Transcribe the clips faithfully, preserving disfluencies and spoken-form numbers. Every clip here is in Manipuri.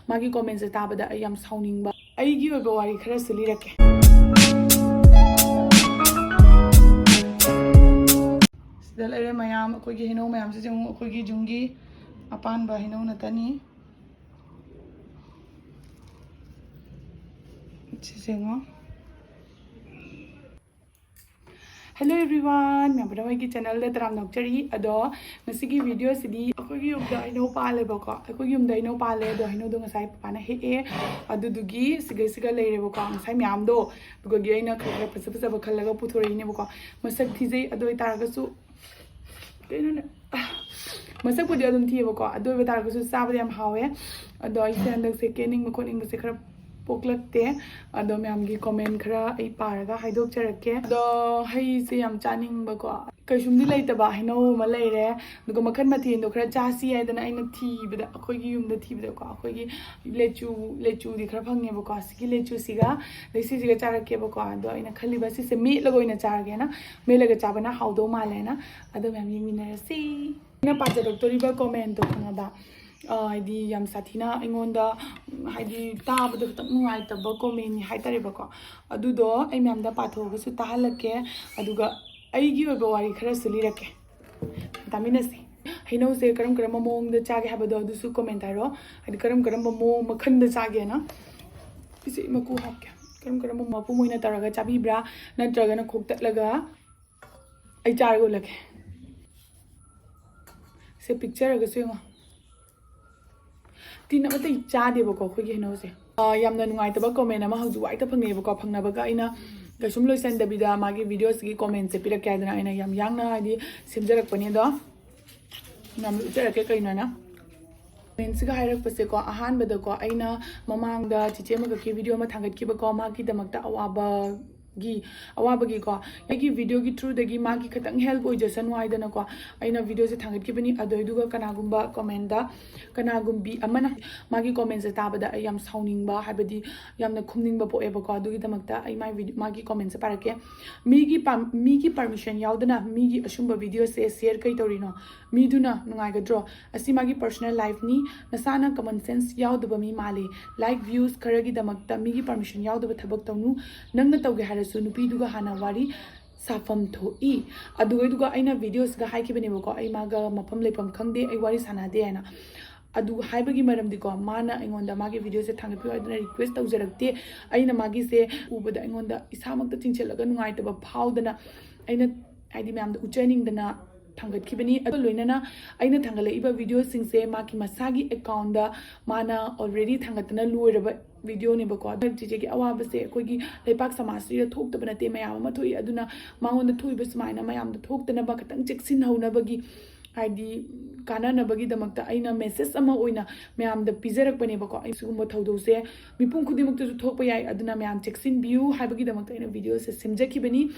ꯃꯥꯒꯤ ꯀꯣꯃꯦꯟꯁꯦ ꯇꯥꯕꯗ ꯑꯩ ꯌꯥꯝ ꯁꯥꯎꯅꯤꯡꯕ꯫ ꯑꯩꯒꯤ ꯑꯣꯏꯕ ꯋꯥꯔꯤ ꯈꯔꯁꯨ ꯂꯤꯔꯛꯀꯦ꯫ ꯁꯤꯗ ꯂꯩꯔꯦ ꯃꯌꯥꯝ, ꯑꯩꯈꯣꯏꯒꯤ ꯍꯩꯅꯧ ꯃꯌꯥꯝꯁꯦ ꯌꯦꯡꯉꯨ, ꯑꯩꯈꯣꯏꯒꯤ ꯌꯨꯝꯒꯤ ꯑꯄꯥꯟꯕ ꯍꯩꯅꯧ ꯅꯠꯇꯅꯤ꯫ ꯁꯤꯁꯦ ꯌꯦꯡꯉꯣ꯫ Hello everyone, ꯃꯌꯥꯝ ꯄꯨꯝꯅꯃꯛꯀꯤ ꯆꯦꯅꯦꯜꯗ ꯇꯔꯥꯝꯅ ꯑꯣꯛꯆꯔꯤ꯫ ꯑꯗꯣ ꯉꯁꯤꯒꯤ ꯚꯤꯗꯤꯑꯣꯁꯤꯗꯤ ꯑꯩꯈꯣꯏꯒꯤ ꯌꯨꯝꯗ ꯍꯩꯅꯧ ꯄꯥꯜꯂꯦꯕꯀꯣ꯫ ꯑꯩꯈꯣꯏꯒꯤ ꯌꯨꯝꯗ ꯍꯩꯅꯧ ꯄꯥꯜꯂꯦ, ꯑꯗꯣ ꯍꯩꯅꯧꯗꯣ ꯉꯁꯥꯏ ꯄꯄꯥꯅ ꯍꯦꯛꯑꯦ꯫ ꯑꯗꯨꯗꯨꯒꯤ ꯁꯤꯒ ꯁꯤꯒ ꯂꯩꯔꯦꯕꯀꯣ, ꯉꯁꯥꯏ ꯃꯌꯥꯝꯗꯣ꯫ ꯑꯗꯨꯒꯤ ꯑꯩꯅ ꯈꯔ ꯈꯔ ꯐꯖ ꯐꯖꯕ ꯈꯜꯂꯒ ꯄꯨꯊꯣꯔꯛꯏꯅꯦꯕꯀꯣ꯫ ꯃꯁꯛ ꯊꯤꯖꯩ, ꯑꯗꯨ ꯑꯣꯏꯇꯥꯔꯒꯁꯨ ꯀꯩꯅꯣꯅꯦ, ꯃꯁꯛꯄꯨꯗꯤ ꯑꯗꯨꯝ ꯊꯤꯑꯕꯀꯣ, ꯑꯗꯨ ꯑꯣꯏꯕ ꯇꯥꯔꯒꯁꯨ ꯆꯥꯕꯗꯤ ꯌꯥꯝ ꯍꯥꯎꯋꯦ꯫ ꯑꯗꯣ ꯑꯩꯁꯦ ꯍꯟꯗꯛꯁꯦ ꯀꯦꯅꯤꯡꯕ ꯈꯣꯠꯅꯤꯡꯕꯁꯦ ꯈꯔ ꯄꯣꯛꯂꯛꯇꯦ꯫ ꯑꯗꯣ ꯃꯌꯥꯝꯒꯤ ꯀꯣꯃꯦꯟ ꯈꯔ ꯑꯩ ꯄꯥꯔꯒ ꯍꯥꯏꯗꯣꯛꯆꯔꯛꯀꯦ꯫ ꯑꯗꯣ ꯍꯩꯁꯦ ꯌꯥꯝ ꯆꯥꯅꯤꯡꯕꯀꯣ, ꯀꯩꯁꯨꯝꯗꯤ ꯂꯩꯇꯕ ꯍꯩꯅꯧ ꯑꯃ ꯂꯩꯔꯦ꯫ ꯑꯗꯨꯒ ꯃꯈꯜ ꯃꯊꯦꯜꯗꯣ ꯈꯔ ꯆꯥꯁꯤ ꯍꯥꯏꯗꯅ ꯑꯩꯅ ꯊꯤꯕꯗ, ꯑꯩꯈꯣꯏꯒꯤ ꯌꯨꯝꯗ ꯊꯤꯕꯗꯀꯣ, ꯑꯩꯈꯣꯏꯒꯤ ꯂꯦꯆꯨ, ꯂꯦꯆꯨꯗꯤ ꯈꯔ ꯐꯪꯉꯦꯕꯀꯣ꯫ ꯁꯤꯒꯤ ꯂꯦꯆꯨꯁꯤꯒ ꯑꯗꯩ ꯁꯤꯁꯤꯒ ꯆꯥꯔꯛꯀꯦꯕꯀꯣ꯫ ꯑꯗꯣ ꯑꯩꯅ ꯈꯜꯂꯤꯕ ꯁꯤꯁꯦ ꯃꯦꯠꯂꯒ ꯑꯣꯏꯅ ꯆꯥꯔꯒꯦꯅ, ꯃꯦꯠꯂꯒ ꯆꯥꯕꯅ ꯍꯥꯎꯗꯧ ꯃꯥꯜꯂꯦꯅ꯫ ꯑꯗꯣ ꯃꯌꯥꯝ ꯌꯦꯡꯃꯤꯟꯅꯔꯁꯤ꯫ ꯑꯩꯅ ꯄꯥꯖꯔꯛꯇꯣꯔꯤꯕ ꯀꯣꯃꯦꯟꯇꯣ ꯈꯪꯉꯕ? ꯑ, ꯍꯥꯏꯗꯤ ꯌꯥꯝ ꯁꯥꯊꯤꯅ ꯑꯩꯉꯣꯟꯗ, ꯍꯥꯏꯗꯤ ꯇꯥꯕꯗ ꯈꯤꯇꯪ ꯅꯨꯡꯉꯥꯏꯇꯕ ꯀꯣꯃꯦꯟꯅꯤ ꯍꯥꯏꯇꯥꯔꯦꯕꯀꯣ꯫ ꯑꯗꯨꯗꯣ ꯑꯩ ꯃꯌꯥꯝꯗ ꯄꯥꯊꯣꯛꯑꯒꯁꯨ ꯇꯥꯍꯜꯂꯛꯀꯦ, ꯑꯗꯨꯒ ꯑꯩꯒꯤ ꯑꯣꯏꯕ ꯋꯥꯔꯤ ꯈꯔꯁꯨ ꯂꯤꯔꯛꯀꯦ꯫ ꯇꯥꯃꯤꯟꯅꯁꯤ꯫ ꯍꯩꯅꯧꯁꯦ ꯀꯔꯝ ꯀꯔꯝꯕ ꯃꯑꯣꯡꯗ ꯆꯥꯒꯦ ꯍꯥꯏꯕꯗꯣ ꯑꯗꯨꯁꯨ ꯀꯣꯃꯦꯟ ꯍꯥꯏꯔꯣ꯫ ꯍꯥꯏꯗꯤ ꯀꯔꯝ ꯀꯔꯝꯕ ꯃꯑꯣꯡ ꯃꯈꯜꯗ ꯆꯥꯒꯦꯅ꯫ ꯁꯤꯁꯦ ꯃꯀꯨ ꯍꯥꯞꯀꯦ꯫ ꯀꯔꯝ ꯀꯔꯝꯕ ꯃꯄꯨꯝ ꯑꯣꯏꯅ ꯇꯧꯔꯒ ꯆꯥꯕꯤꯕ꯭ꯔꯥ, ꯅꯠꯇ꯭ꯔꯒꯅ ꯈꯣꯛꯇꯠꯂꯒ? ꯑꯩ ꯆꯥꯔꯒ ꯎꯠꯂꯛꯀꯦ꯫ ꯁꯦ ꯄꯤꯛꯆꯔꯒꯁꯨ ꯌꯦꯡꯉꯣ꯫ ꯇꯤꯟ ꯑꯃꯠꯇ ꯆꯥꯗꯦꯕꯀꯣ ꯑꯩꯈꯣꯏꯒꯤ ꯍꯩꯅꯧꯁꯦ꯫ ꯑ, ꯌꯥꯝꯅ ꯅꯨꯡꯉꯥꯏꯇꯕ ꯀꯣꯃꯦꯟ ꯑꯃ ꯍꯧꯖꯤꯛ ꯋꯥꯏꯗ ꯐꯪꯉꯦꯕꯀꯣ꯫ ꯐꯪꯅꯕꯒ ꯑꯩꯅ ꯀꯩꯁꯨꯝ ꯂꯣꯏꯁꯟꯗꯕꯤꯗ ꯃꯥꯒꯤ ꯚꯤꯗꯤꯑꯣꯁꯤꯒꯤ ꯀꯣꯃꯦꯟꯁꯦ ꯄꯤꯔꯛꯀꯦ ꯍꯥꯏꯗꯅ ꯑꯩꯅ ꯌꯥꯝ ꯌꯥꯡꯅ, ꯍꯥꯏꯗꯤ, ꯁꯦꯝꯖꯔꯛꯄꯅꯦ꯫ ꯑꯗꯣ ꯌꯥꯝ ꯎꯠꯆꯔꯛꯀꯦ ꯀꯩꯅꯣꯅ꯫ ꯀꯣꯃꯦꯟꯁꯤꯒ ꯍꯥꯏꯔꯛꯄꯁꯦꯀꯣ, ꯑꯍꯥꯟꯕꯗꯀꯣ ꯑꯩꯅ ꯃꯃꯥꯡꯗ ꯆꯤꯆꯦ ꯑꯃꯈꯛꯀꯤ ꯚꯤꯗꯤꯑꯣ ꯑꯃ ꯊꯥꯡꯒꯠꯈꯤꯕꯀꯣ, ꯃꯥꯒꯤꯗꯃꯛꯇ ꯑꯋꯥꯕ ꯒꯤ ꯑꯋꯥꯕꯒꯤꯀꯣ, ꯑꯩꯒꯤ videoꯒꯤ throughꯗꯒꯤ ꯃꯥꯒꯤ ꯈꯤꯇꯪ help ꯑꯣꯏꯖꯁꯅꯨ ꯍꯥꯏꯗꯅꯀꯣ, ꯑꯩꯅ videoꯁꯦ ꯊꯥꯡꯒꯠꯈꯤꯕꯅꯤ꯫ ꯑꯗꯨꯏꯗꯨꯒ ꯀꯅꯥꯒꯨꯝꯕ commentꯗ, ꯀꯅꯥꯒꯨꯝꯕꯤ ꯑꯃꯅ ꯃꯥꯒꯤ commentꯁꯦ ꯇꯥꯕꯗ ꯑꯩ ꯌꯥꯝ ꯁꯥꯎꯅꯤꯡꯕ, ꯍꯥꯏꯕꯗꯤ ꯌꯥꯝꯅ ꯈꯨꯝꯅꯤꯡꯕ ꯄꯣꯛꯑꯦꯕꯀꯣ꯫ ꯑꯗꯨꯒꯤꯗꯃꯛꯇ ꯑꯩ ꯃꯥꯏ video, ꯃꯥꯒꯤ commentꯁꯦ ꯄꯥꯔꯛꯀꯦ꯫ "ꯃꯤꯒꯤ ꯄꯥꯝ-, ꯃꯤꯒꯤ permission ꯌꯥꯎꯗꯅ ꯃꯤꯒꯤ ꯑꯁꯨꯝꯕ videoꯁꯦ share ꯀꯩ ꯇꯧꯔꯤꯅꯣ? ꯃꯤꯗꯨꯅ ꯅꯨꯡꯉꯥꯏꯒꯗ꯭ꯔꯣ? ꯑꯁꯤ ꯃꯥꯒꯤ personal lifeꯅꯤ꯫ ꯅꯁꯥꯅ common sense ꯌꯥꯎꯗꯕ ꯃꯤ ꯃꯥꯜꯂꯤ꯫ Like, views ꯈꯔꯒꯤꯗꯃꯛꯇ ꯃꯤꯒꯤ permission ꯌꯥꯎꯗꯕ ꯊꯕꯛ ꯇꯧꯅꯨ꯫ ꯅꯪꯅ ꯇꯧꯒꯦ ꯍꯥꯏꯔꯁꯨ ꯅꯨꯄꯤꯗꯨꯒ ꯍꯥꯟꯅ ꯋꯥꯔꯤ ꯁꯥꯐꯝ ꯊꯣꯛꯏ"꯫ ꯑꯗꯨꯒ, ꯑꯗꯨꯒ ꯑꯩꯅ videoꯁꯤꯒ ꯍꯥꯏꯈꯤꯕꯅꯦꯕꯀꯣ, "ꯑꯩ ꯃꯥꯒ ꯃꯐꯝ ꯂꯩꯐꯝ ꯈꯪꯗꯦ, ꯑꯩ ꯋꯥꯔꯤ ꯁꯥꯟꯅꯗꯦ" ꯍꯥꯏꯅ꯫ ꯑꯗꯨ ꯍꯥꯏꯕꯒꯤ ꯃꯔꯝꯗꯤꯀꯣ, ꯃꯥꯅ ꯑꯩꯉꯣꯟꯗ ꯃꯥꯒꯤ videoꯁꯦ ꯊꯥꯡꯒꯠꯄꯤꯌꯨ ꯍꯥꯏꯗꯅ request ꯇꯧꯖꯔꯛꯇꯦ꯫ ꯑꯩꯅ ꯃꯥꯒꯤꯁꯦ ꯎꯕꯗ ꯑꯩꯉꯣꯟꯗ ꯏꯁꯥꯃꯛꯇ ꯆꯤꯡꯁꯤꯜꯂꯒ ꯅꯨꯡꯉꯥꯏꯇꯕ ꯐꯥꯎꯗꯅ, ꯑꯩꯅ, ꯍꯥꯏꯗꯤ, ꯃꯌꯥꯝꯗ ꯎꯠꯆꯅꯤꯡꯗꯅ ꯊꯥꯡꯒꯠꯈꯤꯕꯅꯤ꯫ ꯑꯗꯨꯒ ꯂꯣꯏꯅꯅ ꯑꯩꯅ ꯊꯥꯡꯒꯠꯂꯛꯏꯕ videoꯁꯤꯡꯁꯦ ꯃꯥꯒꯤ ꯃꯁꯥꯒꯤ accountꯗ ꯃꯥꯅ already ꯊꯥꯡꯒꯠꯇꯅ ꯂꯣꯏꯔꯕ videoꯅꯦꯕꯀꯣ꯫ ꯑꯗꯨꯅ ꯆꯤꯆꯦꯒꯤ ꯑꯋꯥꯕꯁꯦ ꯑꯩꯈꯣꯏꯒꯤ ꯂꯩꯄꯥꯛ ꯁꯃꯥꯖꯁꯤꯗ ꯊꯣꯛꯇꯕ ꯅꯠꯇꯦ, ꯃꯌꯥꯝ ꯑꯃ ꯊꯣꯛꯏ꯫ ꯑꯗꯨꯅ ꯃꯉꯣꯟꯗ ꯊꯣꯛꯏꯕ ꯁꯨꯃꯥꯏꯅ ꯃꯌꯥꯝꯗ ꯊꯣꯛꯇꯅꯕ ꯈꯤꯇꯪ ꯆꯦꯛꯁꯤꯟꯍꯧꯅꯕꯒꯤ, ꯍꯥꯏꯗꯤ, ꯀꯥꯟꯅꯅꯕꯒꯤꯗꯃꯛꯇ ꯑꯩꯅ message ꯑꯃ ꯑꯣꯏꯅ ꯃꯌꯥꯝꯗ ꯄꯤꯖꯔꯛꯄꯅꯦꯕꯀꯣ꯫ ꯑꯩ ꯁꯤꯒꯨꯝꯕ ꯊꯧꯗꯣꯛꯁꯦ ꯃꯤꯄꯨꯝ ꯈꯨꯗꯤꯡꯃꯛꯇꯁꯨ ꯊꯣꯛꯄ ꯌꯥꯏ, ꯑꯗꯨꯅ ꯃꯌꯥꯝ ꯆꯦꯛꯁꯤꯟꯕꯤꯌꯨ ꯍꯥꯏꯕꯒꯤꯗꯃꯛꯇ ꯑꯩꯅ videoꯁꯦ ꯁꯦꯝꯖꯈꯤꯕꯅꯤ꯫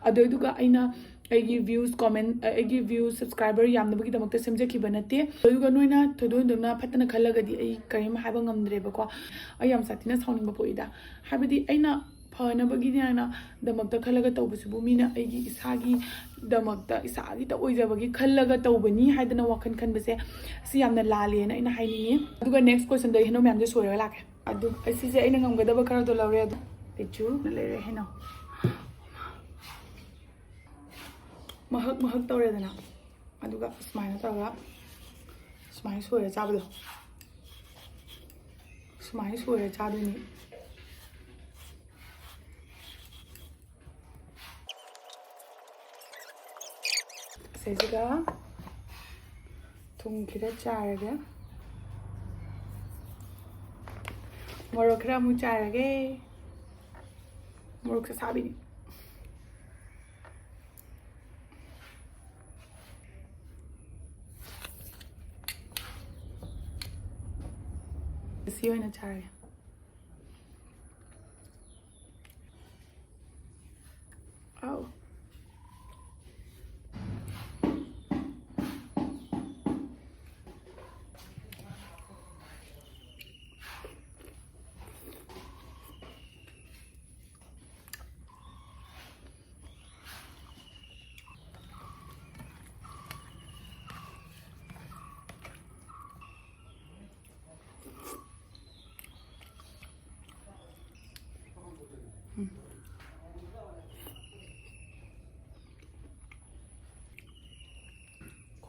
ꯑꯗꯨꯗꯨꯒ ꯑꯩꯅ ꯑꯩꯒꯤ views, comment, ꯑꯩꯒꯤ views, subscriber ꯌꯥꯝꯅꯕꯒꯤꯗꯃꯛꯇ ꯁꯦꯝꯖꯈꯤꯕ ꯅꯠꯇꯦ꯫ ꯑꯗꯨꯒ ꯅꯣꯏꯅ ꯊꯣꯏꯗꯣꯛ ꯍꯦꯟꯗꯣꯛꯅ ꯐꯠꯇꯅ ꯈꯜꯂꯒꯗꯤ ꯑꯩ ꯀꯔꯤꯝ ꯍꯥꯏꯕ ꯉꯝꯗ꯭ꯔꯦꯕꯀꯣ꯫ ꯑꯩ ꯌꯥꯝ ꯁꯥꯊꯤꯅ ꯁꯥꯎꯅꯤꯡꯕ ꯄꯣꯛꯏꯗ꯫ ꯍꯥꯏꯕꯗꯤ ꯑꯩꯅ ꯐꯅꯕꯒꯤꯅꯦꯅ ꯗꯃꯛꯇ ꯈꯜꯂꯒ ꯇꯧꯕꯁꯤꯕꯨ ꯃꯤꯅ ꯑꯩꯒꯤ ꯏꯁꯥꯒꯤ ꯗꯃꯛꯇ, ꯏꯁꯥꯒꯤꯇ ꯑꯣꯏꯖꯕꯒꯤ ꯈꯜꯂꯒ ꯇꯧꯕꯅꯤ ꯍꯥꯏꯗꯅ ꯋꯥꯈꯜ ꯈꯟꯕꯁꯦ, ꯁꯤ ꯌꯥꯝꯅ ꯂꯥꯜꯂꯦꯅ ꯑꯩꯅ ꯍꯥꯏꯅꯤꯡꯉꯤ꯫ ꯑꯗꯨꯒ next questionꯗ ꯑꯩ ꯍꯩꯅꯧ ꯃꯌꯥꯝꯁꯦ ꯁꯣꯏꯔꯒ ꯂꯥꯛꯀꯦ꯫ ꯑꯗꯨ ꯑꯩ ꯁꯤꯁꯦ ꯑꯩꯅ ꯉꯝꯒꯗꯕ ꯈꯔꯗꯣ ꯂꯧꯔꯦ꯫ ꯑꯗꯨ ꯄꯤꯆꯨꯅ ꯂꯩꯔꯦ ꯍꯩꯅꯧ꯫ ꯃꯍꯛ ꯃꯍꯛ ꯇꯧꯔꯦꯗꯅ, ꯑꯗꯨꯒ ꯁꯨꯃꯥꯏꯅ ꯇꯧꯔꯒ ꯁꯨꯃꯥꯏꯅ ꯁꯣꯏꯔ ꯆꯥꯕꯗꯣ, ꯁꯨꯃꯥꯏꯅ ꯁꯣꯏꯔ ꯆꯥꯗꯣꯏꯅꯤ꯫ ꯁꯤꯁꯤꯒ ꯊꯨꯝ ꯈꯤꯇ ꯆꯥꯏꯔꯒꯦ꯫ ꯃꯣꯔꯣꯛ ꯈꯔ ꯑꯃꯨꯛ ꯆꯥꯏꯔꯒꯦ꯫ ꯃꯣꯔꯣꯛꯁꯦ ꯁꯥꯕꯤꯅꯤ꯫ ꯁꯤ ꯑꯣꯏꯅ ꯆꯥꯔꯒꯦ꯫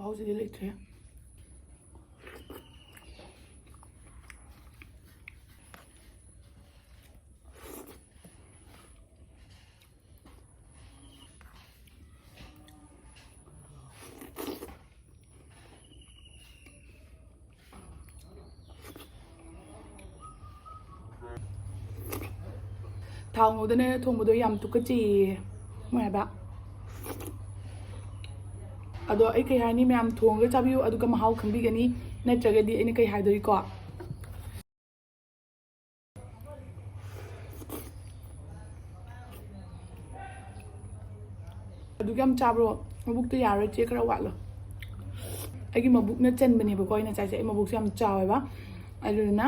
ꯍꯧꯖꯤꯛꯇꯤ ꯂꯩꯇ꯭ꯔꯦ꯫ ꯊꯥꯎ ꯉꯧꯗꯅ ꯊꯣꯡꯕꯗꯣ ꯌꯥꯝ ꯇꯨꯀꯠꯆꯩꯌꯦ ꯃꯣꯏ ꯍꯥꯏꯕ꯫ ꯑꯗꯣ ꯑꯩ ꯀꯩ ꯍꯥꯏꯅꯤ, ꯃꯌꯥꯝ ꯊꯣꯡꯉꯒ ꯆꯥꯕꯤꯌꯨ ꯑꯗꯨꯒ ꯃꯍꯥꯎ ꯈꯪꯕꯤꯒꯅꯤ, ꯅꯠꯇ꯭ꯔꯒꯗꯤ ꯑꯩꯅ ꯀꯩ ꯍꯥꯏꯗꯣꯔꯤꯀꯣ? ꯑꯗꯨꯛ ꯌꯥꯝ ꯆꯥꯕ꯭ꯔꯣ? ꯃꯕꯨꯛꯇꯣ ꯌꯥꯔꯣꯏ, ꯆꯦ, ꯈꯔ ꯋꯥꯠꯂꯣ꯫ ꯑꯩꯒꯤ ꯃꯕꯨꯛꯅ ꯆꯟꯕꯅꯦꯕꯀꯣ ꯑꯩꯅ ꯆꯥꯏꯁꯦ꯫ ꯑꯩ ꯃꯕꯨꯛꯁꯦ ꯌꯥꯝ ꯆꯥꯎꯋꯦꯕ, ꯑꯗꯨꯗꯨꯅ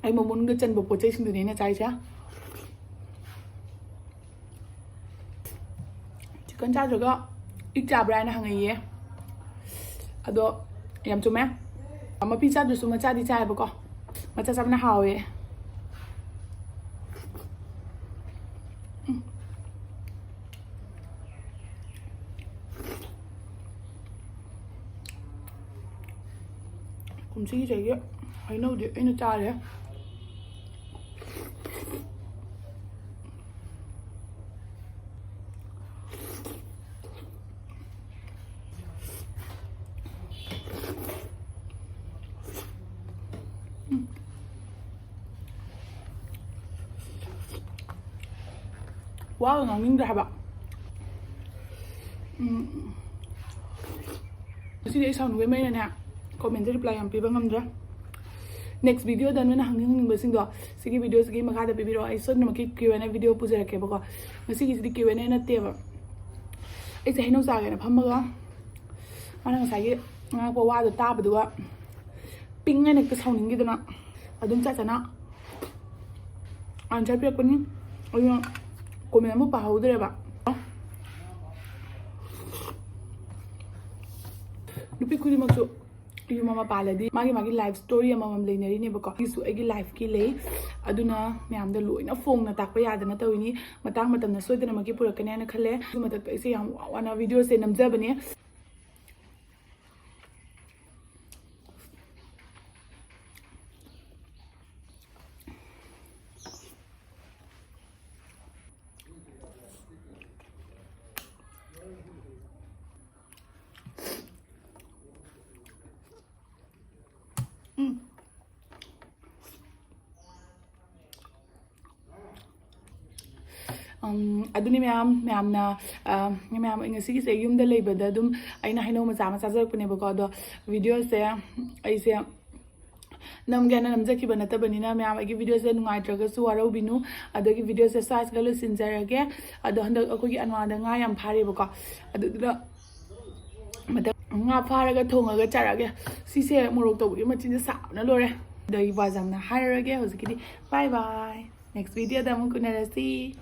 ꯑꯩ ꯃꯕꯨꯛꯅ ꯆꯟꯕ ꯄꯣꯠ ꯆꯩꯁꯤꯡꯗꯨꯅꯦ ꯑꯩꯅ ꯆꯥꯏꯁꯦ꯫ ꯆꯤꯛꯀꯟ ꯆꯥꯗ꯭ꯔꯒ ꯏꯛ ꯆꯥꯕ꯭ꯔꯥ ꯍꯥꯏꯅ ꯍꯪꯉꯛꯏꯌꯦ꯫ ꯑꯗꯣ ꯌꯥꯝ ꯆꯨꯝꯃꯦ꯫ ꯃꯄꯤ ꯆꯥꯗ꯭ꯔꯁꯨ ꯃꯆꯥꯗꯤ ꯆꯥꯏꯌꯦꯕꯀꯣ꯫ ꯃꯆꯥ ꯆꯥꯕꯅ ꯍꯥꯎꯋꯦ꯫ ꯎꯝ꯫ ꯀꯨꯝꯁꯤꯒꯤ ꯆꯍꯤꯒꯤ ꯍꯩꯅꯧꯗꯤ ꯑꯩꯅ ꯆꯥꯔꯦ꯫ ꯋꯥꯒ ꯉꯥꯡꯅꯤꯡꯗ꯭ꯔꯦ ꯍꯥꯏꯕ꯫ ꯎꯝ꯫ ꯉꯁꯤꯗꯤ ꯑꯩ ꯁꯥꯎꯅꯤꯡꯕꯩ ꯃꯩꯅꯅꯦ comment reply ꯌꯥꯝ ꯄꯤꯕ ꯉꯝꯗ꯭ꯔꯦ꯫ Next video ꯗ ꯅꯣꯏꯅ ꯍꯪꯅꯤꯡ ꯍꯪꯅꯤꯡꯕꯁꯤꯡꯗꯣ ꯁꯤꯒꯤ video ꯁꯤꯒꯤ ꯃꯈꯥꯗ ꯄꯤꯕꯤꯔꯛꯑꯣ꯫ ꯑꯩ ꯁꯣꯏꯗꯅꯃꯛꯀꯤ Q and A video ꯄꯨꯖꯔꯛꯀꯦꯕꯀꯣ꯫ ꯉꯁꯤꯒꯤꯁꯤꯗꯤ Q and A ꯅꯠꯇꯦꯕ꯫ ꯑꯩꯁꯦ ꯍꯩꯅꯧ ꯆꯥꯒꯦꯅ ꯐꯝꯃꯒ ꯃꯥꯅ ꯉꯁꯥꯏꯒꯤ ꯉꯥꯡꯉꯛꯄ ꯋꯥꯗꯣ ꯇꯥꯕꯗꯨꯒ ꯄꯤꯡ ꯍꯥꯏꯅ ꯍꯦꯛꯇ ꯁꯥꯎꯅꯤꯡꯈꯤꯗꯅ ꯑꯗꯨꯝ ꯆꯠ ꯆꯠꯅ answer ꯄꯤꯔꯛꯄꯅꯤ꯫ ꯑꯗꯨꯅ comment ꯑꯃꯨꯛ ꯄꯥꯍꯧꯗ꯭ꯔꯦꯕ꯫ ꯅꯨꯄꯤ ꯈꯨꯗꯤꯡꯃꯛꯁꯨ ꯌꯨꯝ ꯑꯃ ꯄꯥꯜꯂꯗꯤ ꯃꯥꯒꯤ ꯃꯥꯒꯤ life story ꯑꯃꯃꯝ ꯂꯩꯅꯔꯤꯅꯦꯕꯀꯣ꯫ ꯑꯩꯒꯤꯁꯨ ꯑꯩꯒꯤ life ꯀꯤ ꯂꯩ꯫ ꯑꯗꯨꯅ ꯃꯌꯥꯝꯗ ꯂꯣꯏꯅ ꯐꯣꯡꯅ ꯇꯥꯛꯄ ꯌꯥꯗꯅ ꯇꯧꯔꯤꯅꯤ꯫ ꯃꯇꯥꯡ ꯃꯇꯝꯅ ꯁꯣꯏꯗꯅꯃꯛꯀꯤ ꯄꯨꯔꯛꯀꯅꯤ ꯍꯥꯏꯅ ꯈꯜꯂꯦ꯫ ꯑꯗꯨ ꯃꯊꯛꯇ ꯑꯩꯁꯦ ꯌꯥꯝ ꯋꯥ ꯋꯥꯅ video ꯁꯦ ꯅꯝꯖꯕꯅꯦ꯫ ꯎꯝ, ꯑꯗꯨꯅꯤ ꯃꯌꯥꯝ, ꯃꯌꯥꯝꯅ, ꯑ, ꯃꯌꯥꯝ, ꯉꯁꯤꯒꯤꯁꯦ ꯌꯨꯝꯗ ꯂꯩꯕꯗ ꯑꯗꯨꯝ ꯑꯩꯅ ꯍꯩꯅꯧ ꯃꯆꯥ ꯑꯃ ꯆꯥꯖꯔꯛꯄꯅꯦꯕꯀꯣ꯫ ꯑꯗꯣ ꯚꯤꯗꯤꯑꯣꯁꯦ ꯑꯩꯁꯦ ꯅꯝꯒꯦꯅ ꯅꯝꯖꯈꯤꯕ ꯅꯠꯇꯕꯅꯤꯅ, ꯃꯌꯥꯝ ꯑꯩꯒꯤ ꯚꯤꯗꯤꯑꯣꯁꯦ ꯅꯨꯡꯉꯥꯏꯇ꯭ꯔꯒꯁꯨ ꯋꯥꯔꯧꯕꯤꯅꯨ꯫ ꯑꯗꯒꯤ ꯚꯤꯗꯤꯑꯣꯁꯦ ꯁ꯭ꯋꯥꯏꯁꯤꯒ ꯂꯣꯏꯁꯤꯟꯖꯔꯒꯦ꯫ ꯑꯗꯣ ꯍꯟꯗꯛ ꯑꯩꯈꯣꯏꯒꯤ ꯑꯟꯋꯥꯗ ꯉꯥ ꯌꯥꯝ ꯐꯥꯔꯦꯕꯀꯣ, ꯑꯗꯨꯗꯨꯅ ꯃꯊꯪ ꯉꯥ ꯐꯥꯔꯒ ꯊꯣꯡꯉꯒ ꯆꯥꯔꯛꯑꯒꯦ꯫ ꯁꯤꯁꯦ ꯃꯣꯔꯣꯛ ꯇꯧꯕꯒꯤ ꯃꯆꯤꯟꯁꯦ ꯁꯥꯕꯅ ꯂꯣꯏꯔꯦ꯫ ꯑꯗꯣ ꯑꯩ ꯋꯥ ꯌꯥꯝꯅ ꯍꯥꯏꯔꯔꯣꯏꯒꯦ ꯍꯧꯖꯤꯛꯀꯤꯗꯤ꯫ Bye bye꯫ Next videoꯗ ꯑꯃꯨꯛ ꯎꯅꯔꯁꯤ꯫